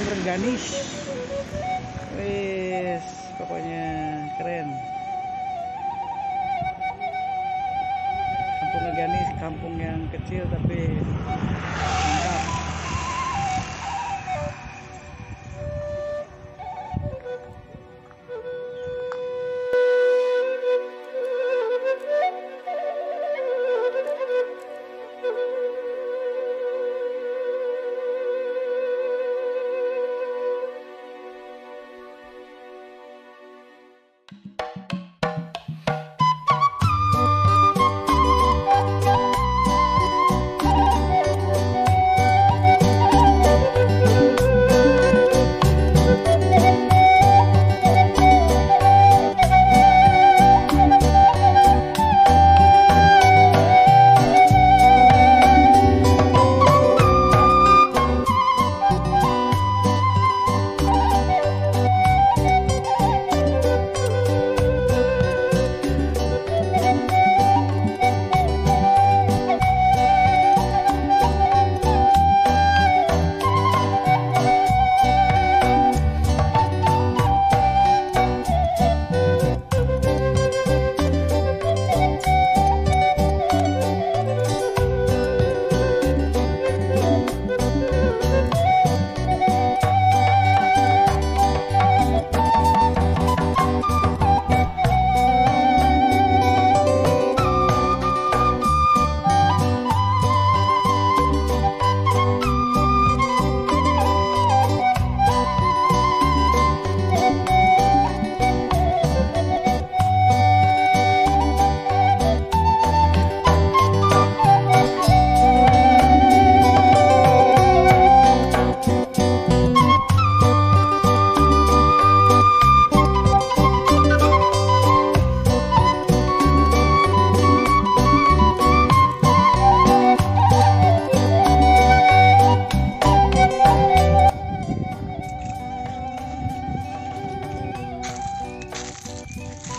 Kampung Rengganis. Wis, pokoknya keren. Kampung Rengganis, kampung yang kecil tapi mantap.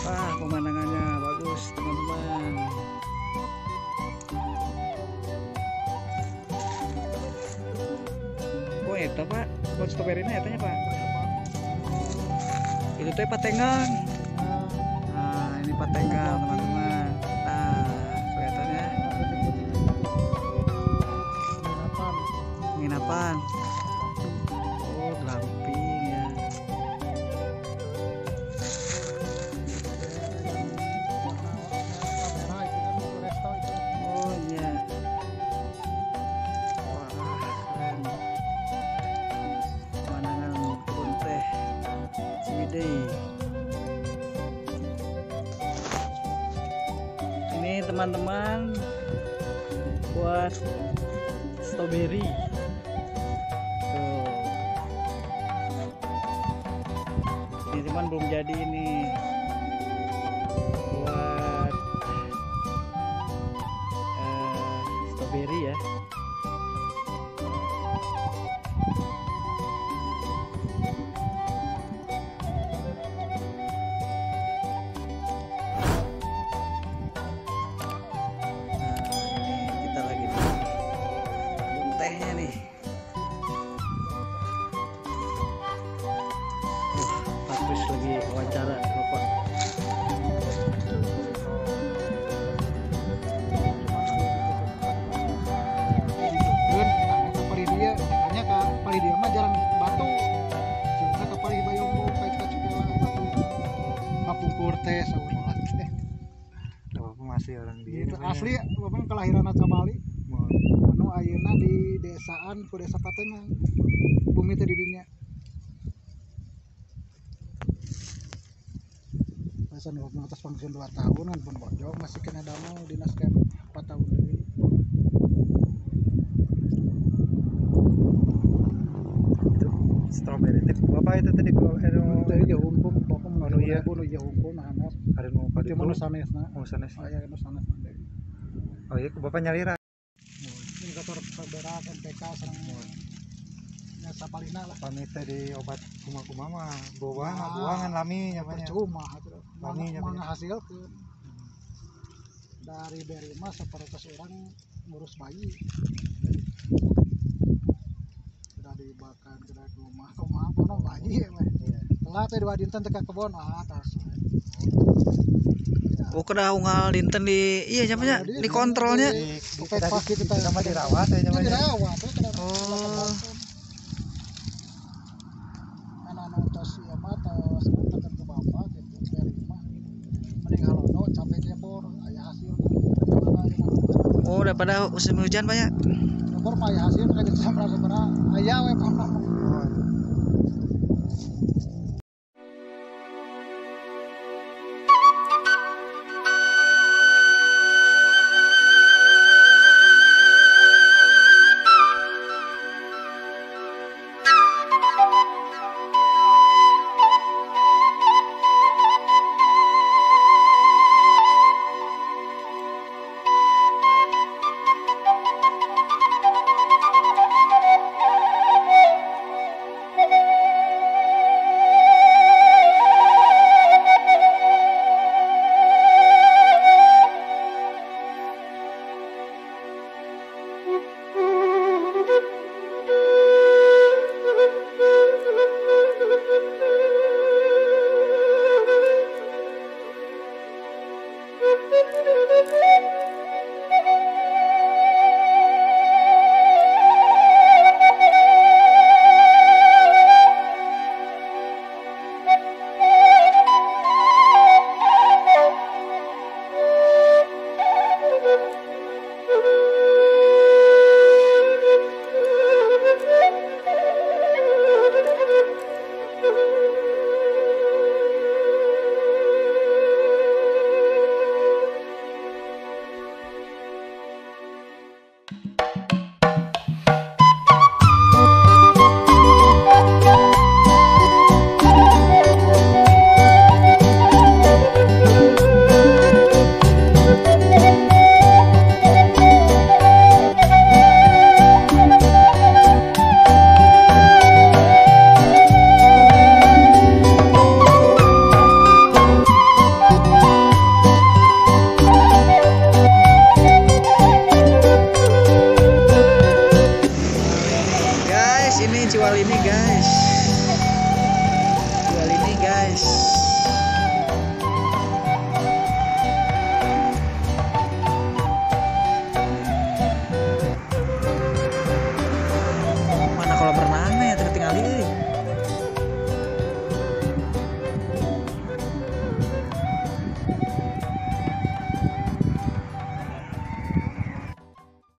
Wah, pemandangannya bagus teman-teman. Oh, eta Pak, buat stroberinya etanya Pak. Itu teh Patengan. Nah, ini Patengan teman-teman. Nah, kelihatannya penginapan. Oh, glamping ya. Oh iya. Wah, keren. Pemandangan kebun teh Ciwidey. Ini teman-teman buat strawberry. Tuh. Ini cuman belum jadi ini. Buat strawberry ya. Nah, ini kita lagi di kebun tehnya nih. Pak Kris lagi wawancara Bapak. Hanya ke dia mah jarang batu. Sebenarnya ke Pali Bayonggo, ka Cukela batu. Kapungkur teh saur teh. Bapak masih orang di Itu asli bapak kelahiran Aca Bali. Anu ayeuna di desaan ku desa Patengan. Bumi teh di dinya. Pasan bapak atas pensiun 2 tahunan pun bojong masih kena damel dinas kan 4 tahun deui. Itu strawberry teh bapak itu tadi kalau Teh jauh hukum bapak mun Anu ieu. nu jauh hukum nah handap. Hari mau ka Itu ditu. mah nu sanesna. Oh, sanes. Aya nu sanesna deui. Oh iya, ku bapak nyalira. Indikator beras NPK sareng nya sapalina lah. Pamit teh di obat kuma-kuma mah buang Ah, buangan lami nya banyak. Percuma atuh. Lami nya Mana banyak. hasilkeun. Dari beri mah sapertos urang ngurus bayi. Sudah dibakar Kan kada kumaha kumaha kono bayi we. Telat teh 2 dinten teh ka kebon ah tos. Oh, kedah unggal dinten di iya nya di kontrolnya. Di sama dirawat ya nya. Dirawat we kada. Oh. Anu tos ieu mah tos tekan ku bapak gitu dari mah. Mending halodo capek gebor aya hasil. Oh, daripada musim hujan Pak ya. Gebor mah aya hasil kayak sabaraha aya we pamna. Ini jual ini guys, jual ini guys.